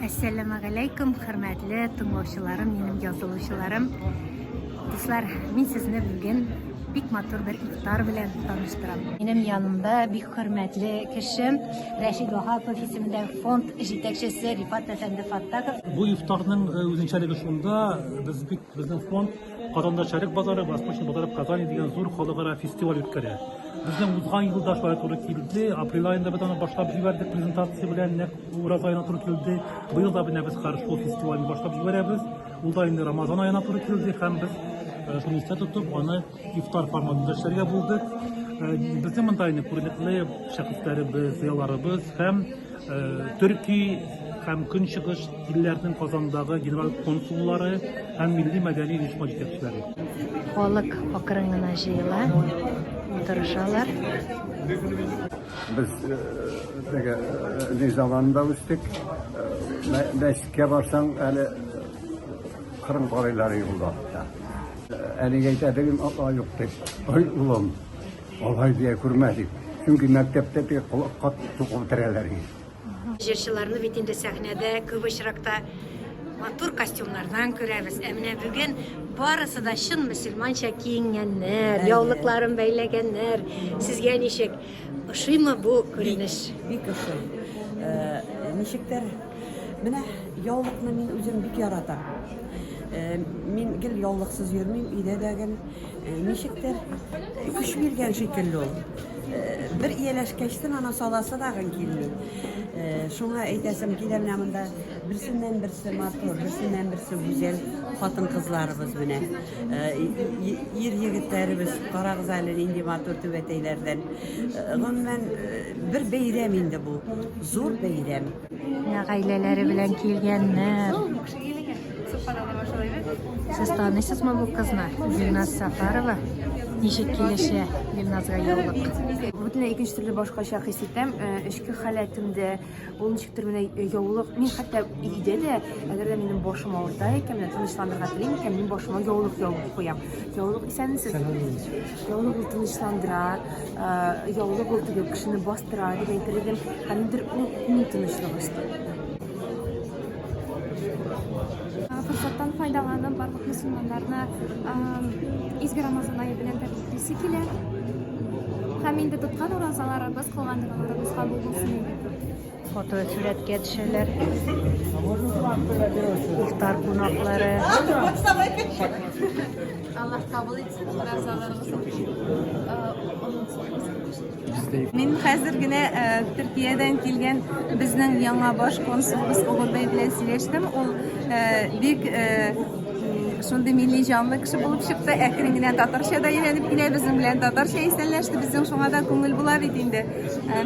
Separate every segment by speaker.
Speaker 1: Әссәламәгаләйкүм, хөрмәтле тыңлаучыларым, минем язылучыларым. Дуслар, мин сезне бүген бик матур бер ифтар белән таныштырам. Минем янымда бик хөрмәтле кешем, Рәшид Ваһапов исемендәге фонд җитәкчесе Рифат әфәнде Фаттахов.
Speaker 2: Бу ифтарның э, үзенчәлеге шунда, без бик безнең фонд Казанда Шәрык базары, Восточный базар в Казани дигән зур халыкара фестиваль үткәрә. Безнең узган елда шулай туры килде. Апрель аенда без аны башлап җибәрдек презентация белән, нәкъ ураза аена туры килде. Быел да менә без хәзер шул фестивальне башлап җибәрәбез. Ул да инде Рамазан аена туры килде һәм без э, шуны истә тотып, аны ифтар форматында эшләргә булдык. Э, безнең монда инде күренекле шәхесләребез, зыяларыбыз һәм Төрки һәм Көнчыгыш илләрнең Казандагы генераль консуллары һәм милли мәдәни оешма җитәкчеләре.
Speaker 1: Халык акрын гына җыела, утырышалар.
Speaker 3: Без теге ни заманында үстек. Мәчеткә барсаң, әле кырын карыйлар юлда. Әнигә әйтә, дигем, апа юк дип. Ой, улым. Алай дия күрмә дип. Чөнки мәктәптә теге колакка тукып бетерәләр иде.
Speaker 1: Җырчыларны бит инде сәхнәдә күп очракта матур костюмнардан күрәбез. Ә менә бүген барысы да чын мөселманча киенгәннәр, яулыкларын бәйләгәннәр. Сезгә ничек? Ошыймы бу күренеш?
Speaker 4: Бик ошый. Э, ничектер менә яулыкны мин үзем бик яратам. Э, мин гел яулыксыз йөрмим, өйдә дә гел. Э, ничектер көч биргән шикелле ул. Э, бер ияләшкәчтен аны саласы дагын килми. Э, шуңа әйтәсем килә, менә монда берсеннән берсе матур, берсеннән берсе гүзәл хатын-кызларыбыз менә. Ир егетләребез, карагыз әле нинди матур түбәтәйләрдән. Гомумән, бер бәйрәм инде бу, зур бәйрәм.
Speaker 1: Менә гаиләләре белән килгәннәр. Сез таныйсызмы бу кызны? Гөлназ Сафарова. Ничек килешә Гөлназга яулык?
Speaker 5: Бөтенләй икенче төрле башкача хис итәм. Э, эчке халәтемдә ул ничектер менә э, яулык. Мин хәтта өйдә дә, әгәр дә минем башым авырта икән, менә тынычланырга телим икән, мин башыма яулык ябып куям. Яулык исәнмесез. Яулык ул тынычландыра, э, яулык ул теге кешене бастыра дип әйтер идем. Һәм ниндидер ул күңел тынычлыгы өсти.
Speaker 6: Форсаттан файдаланып, барлык мөселманнарны изге Рамазан ае белән тәбриклисе килә. Һәм инде тоткан уразаларыбыз, кылган догаларыбыз кабул булсын иде.
Speaker 1: Фото сурәткә төшәләр. Ифтар кунаклары.
Speaker 7: Аллаһ кабул итсен уразаларыбызны. Мин хәзер генә э, Төркиядән килгән безнең яңа баш консулыбыз Угур бәй белән сөйләштем. Ул э, бик э, шундый милли җанлы кеше булып чыкты. Әкрен генә татарча да өйрәнеп килә, безнең белән татарча исәнләште. Безнең шуңа да күңел була бит инде.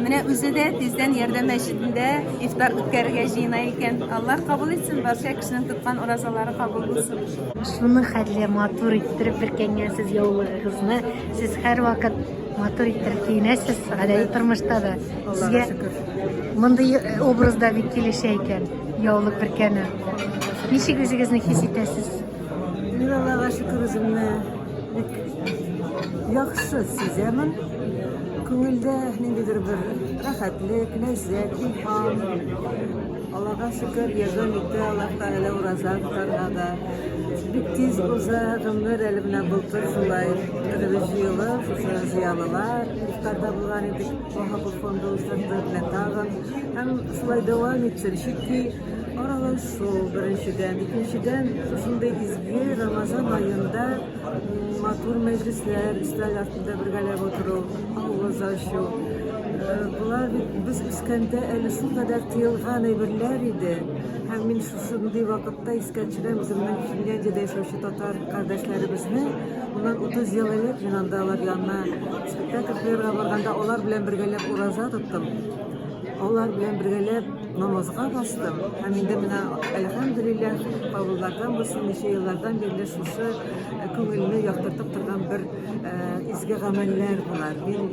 Speaker 7: Менә үзе дә тиздән Ярдәм мәчетендә ифтар үткәрергә җыена икән. Аллаһ кабул итсен, барча кешенең тоткан уразалары кабул булсын.
Speaker 1: Шуны хәтле матур иттереп бөркәнгәнсез яулыгыгызны. Сез һәрвакыт Матур иттереп киенәсез, гадәти тормышта да. Сезгә мондый э, образ да бик килешә икән, яулык бөркәнү. Ничек үзегезне хис итәсез?
Speaker 4: Мин Аллага шөкер үземне бик яхшы сизәмен. Күңелдә ниндидер бер рәхәтлек, ләззәт, илһам. Аллага шөкер, ярдәм итте Аллаһ Тәгалә ураза тотарга да. Бик тиз уза гомер, әле менә былтыр шулай бөтенебез җыелып, шушы зыялылар ифтарда булган идек, Ваһапов фонды уздырды, менә тагын. Һәм шулай дәвам итсен, чөнки аралашу беренчедән, икенчедән, шушындый изге Рамазан аенда матур мәҗлесләр, өстәл артында бергәләп утыру, авыз ачу. Э, болар бит без үскәндә әле шулкадәр тыелган әйберләр иде. Һәм мин шушындый вакытта искә төшерәм үземнең Финляндиядә яшәүче татар кардәшләребезне. Моннан 30 ел элек мин анда алар янына спектакль куярга барганда алар белән бергәләп ураза тоттым. Алар белән бергәләп намазга бастым һәм инде менә, әлхәмдүлилләһ, кабуллардан булсын, ничә еллардан бирле шушы э, күңелне яктыртып торган бер э, изге гамәлләр болар. Мин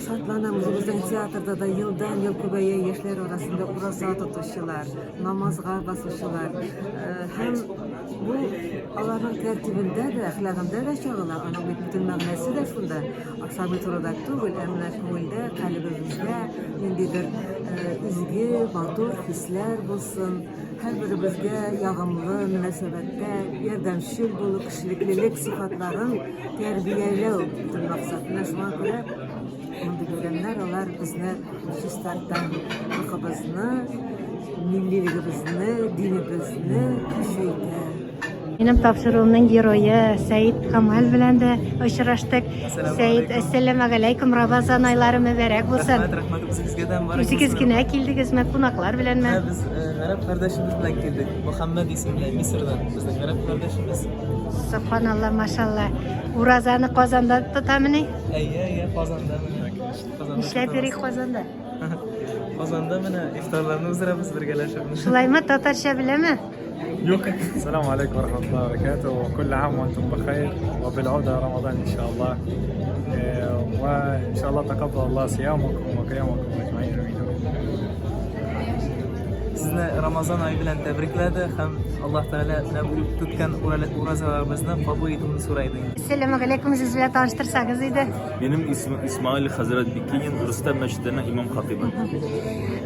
Speaker 4: шатланам, үзебезнең театрда да елдан-ел күбәя яшьләр арасында ураза тотучылар, намазга басучылар. Э, һәм бу аларның тәртибендә дә, әхлагында да чагыла. Аның бит бөтен мәгънәсе дә шунда. Ашамый турыда түгел, ә менә күңелдә, калебебездә ниндидер э, изге, матур хисләр булсын. Һәрберебезгә ягымлы мөнәсәбәттә, ярдәмчел булу, кешелеклелек сыйфатларын тәрбияләү бөтен максат. Менә шуңа күрә мондый бәйрәмнәр алар безне чистарта, рухыбызны, миллилегебезне, динебезне көчәйтә.
Speaker 1: Минем тапшыруымның герое Сәид Камал белән дә очраштык. Сәид, әссәламәгаләйкүм, Рамазан айлары мөбарәк булсын.
Speaker 8: Рәхмәт, рәхмәт үзегезгә дә мөбарәк
Speaker 1: Үзегез генә килдегезме, кунаклар беләнме?
Speaker 8: Без э, гарәп кардәшебез белән килдек. Мөхәммәд исемле Мисырдан безнең гарәп кардәшебез.
Speaker 1: Субханалла, машалла. Уразаны Казанда тотамыни?
Speaker 8: Әйе, әйе, Казанда менә. Казанда.
Speaker 1: Нишләп йөри Казанда?
Speaker 8: Казанда менә ифтарларны уздырабыз бергәләшеп.
Speaker 1: Шулаймы, татарча беләме?
Speaker 8: Юк.
Speaker 9: السلام عليكم ورحمة الله وبركاته وكل عام وأنتم بخير وبالعودة رمضان إن شاء الله وإن شاء الله تقبل الله صيامكم وقيامكم أجمعين.
Speaker 8: Сезне Рамазан ае белән тәбрикләде һәм Аллаһ Тәгалә менә бу тоткан уразаларыбызны кабул итүен сорайды.
Speaker 1: Әссәламегаләйкүм, сез белән таныштырсагыз иде.
Speaker 10: Минем исемем Исмаил хәзрәт Бикинин, Рөстәм мәчетенең имам хатибы.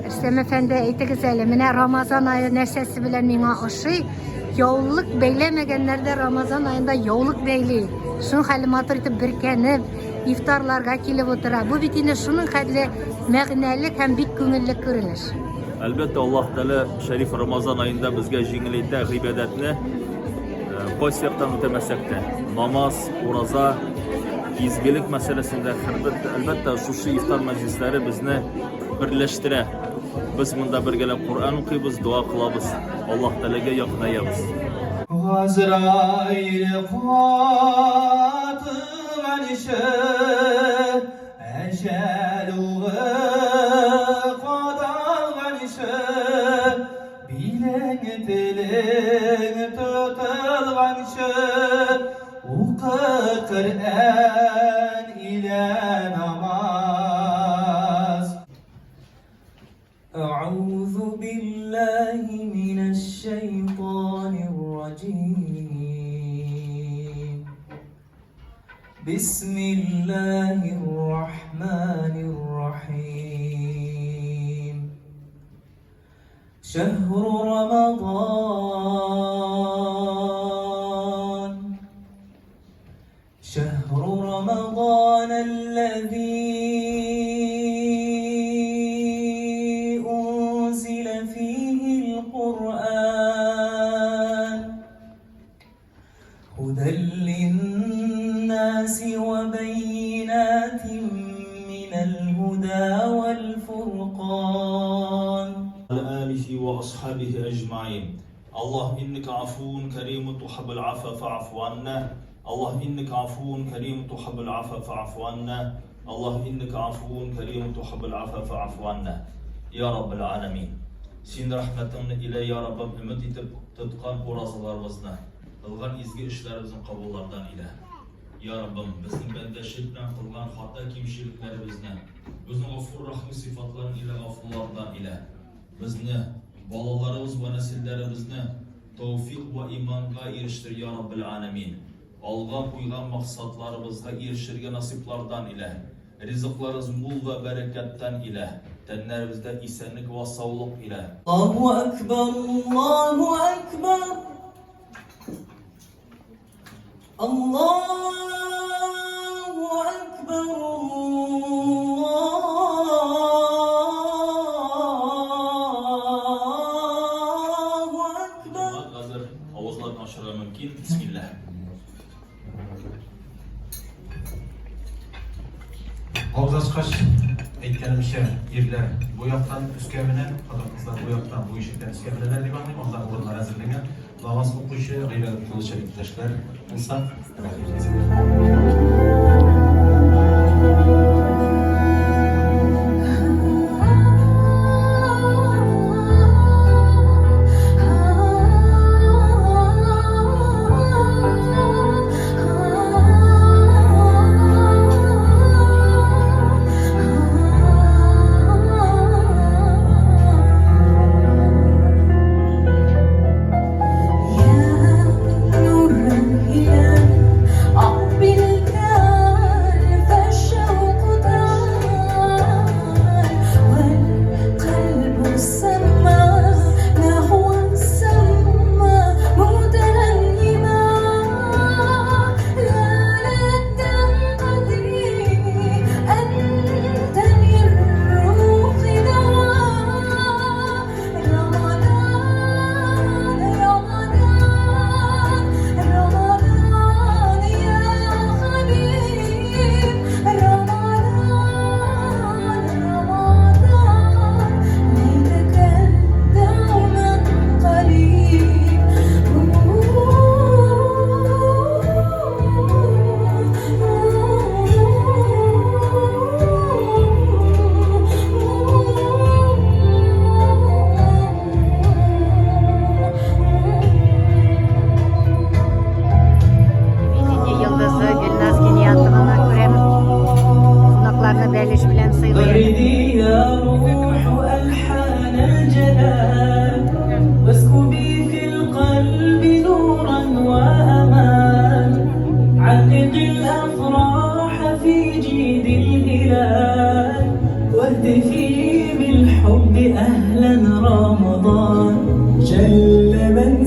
Speaker 1: Рөстәм әфәнде, әйтегез әле, менә Рамазан ае нәрсәсе белән миңа ошый? Яулык бәйләмәгәннәр дә Рамазан аенда яулык бәйли. Шуның хәле матур итеп бөркәнеп, ифтарларга килеп утыра. Бу бит инде шуның хәтле мәгънәле һәм бик күңелле күренеш.
Speaker 10: Әлбәттә, Аллаһ Тәгалә шәриф Рамазан аенда безгә җиңеләйтә гыйбадәтне. Кайсы яктан үтәмәсәк тә, намаз, ураза, изгелек мәсьәләсендә әлбәттә, шушы ифтар мәҗлесләре безне берләштерә. Без монда бергәләп Коръән укыйбыз, дога кылабыз, Аллаһ Тәгаләгә якынаябыз.
Speaker 11: Газраил катылганчы, әҗәл угы кадалганчы, Билең телең тотылганчы, Укы Коръән илә намаз.
Speaker 8: أعوذ بالله من الشيطان الرجيم بسم الله الرحمن الرحيم شهر رمضان شهر رمضان الذي أنزل فيه القرآن هدى للناس وبينات من الهدى والفرقان.
Speaker 10: آله وأصحابه أجمعين. اللهم إنك عفو كريم تحب العفو فاعف عنا. اللهم إنك عفو كريم تحب العفو فاعف عنا. اللهم إنك عفو كريم تحب العفو فاعف عنا. يا رب العالمين. Син рәхмәтеңне илә, я Раббым, өмет итеп тоткан уразаларыбызны, кылган изге эшләребезне кабуллардан илә. Я Раббым, безнең бәндәчелек белән кылган хата-кимчелекләребезне, үзеңнең Гафур Рәхим сыйфатларың илә гафулардан илә. Безне, балаларыбыз вә нәселләребезне тәүфикъ вә иманга ирештер, я Раббел Галәмин. Алга куйган максатларыбызга ирешергә насыйплардан илә. Ризыкларыбыз мул вә бәрәкәттән илә. Тәннәребездә исәнлек вә саулык илә.
Speaker 8: Аллаһу әкбәр, Аллаһу әкбәр. Аллаһу әкбәр, Аллаһу әкбәр.
Speaker 10: Хәзер авызларны ачарга мөмкин. Бисмиллаһ.
Speaker 12: Авыз ачкач, әйткәнемчә, ирләр бу яктан өскә менә, хатын-кызлар бу яктан, бу ишектән өскә менәләр дип аңлыйм. Анда урыннар әзерләнгән. Намаз укучы, гыйбадәт кылучы иптәшләр булса, рәхим итсеннәр.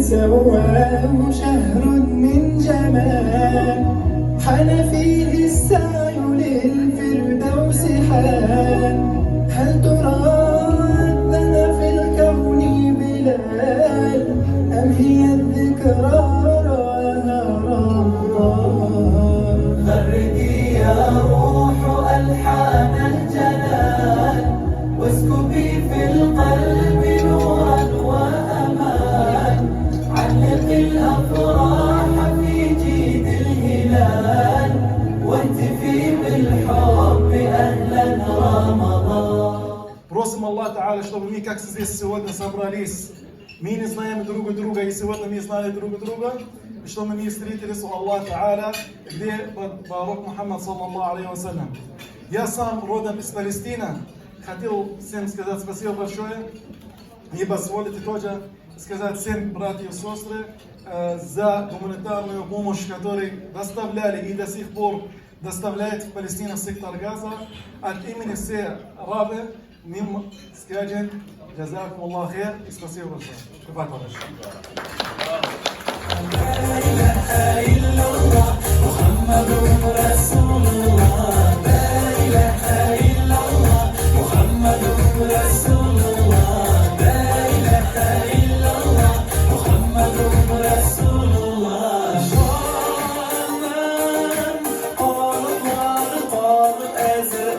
Speaker 11: سواه شهر من جمال حان فيه السعي للفردوس حان هل ترى أذن في الكون بلال أم هي الذكرى رآها رمضان غردي يا روح ألحان الجلال واسكبي في القلب نورا وأمان علق الأفراح في جيد الهلال واهتفي بالحب أهلا رمضان.
Speaker 13: Просим Аллах Та'аля, чтобы мы, как здесь сегодня собрались, мы не знаем друг друга, и сегодня мы знали друг друга, и чтобы мы встретились у Аллаха Та'аля, где пророк Мухаммад, саллаллаху алейхи вассалям. Я сам родом из Палестины, хотел всем сказать спасибо большое, и позволите тоже сказать всем братья и сестры за гуманитарную помощь, которую доставляли и до сих пор доставляет в Палестину, в сектор Газа. От имени всех арабы мы скажем جزاكم الله خير и спасибо большое. كفاك الله. لا إله إلا الله محمد رسول الله لا إله إلا الله محمد رسول الله لا إله إلا الله محمد رسول الله. Җаным канатлар кагып әзер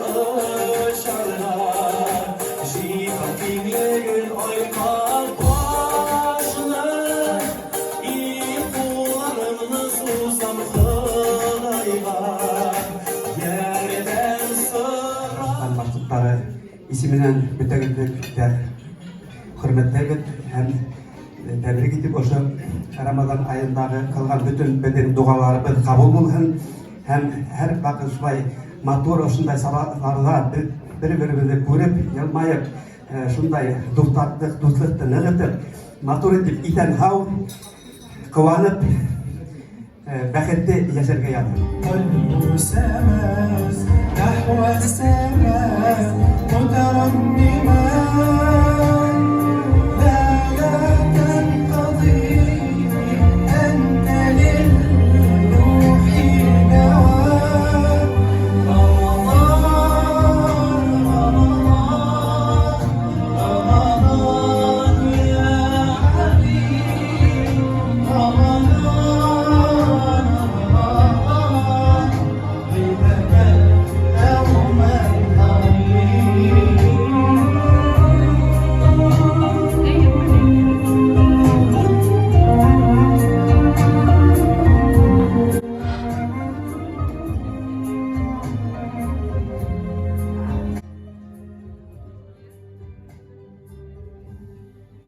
Speaker 13: очарга Җиһан киңлеген айкап башны Иеп кулларымны сузам Ходайга Ярдәм сорап
Speaker 14: Татарстан башлыклары исеменнән бөтәгезне дә хөрмәтләйбез һәм тәбрик итеп ошо Рамазан аендагы кылган бөтен безнең догаларыбыз кабул булсын һәм һәр вакыт шулай матур ошындай чараларда без бер-беребезне күреп, елмаеп, шундай дуслык, дуслыкны ныгытып, матур итеп исән-һау, куанып, бәхетле яшәргә язсын.
Speaker 11: قلب سما نحو السماء مترنما.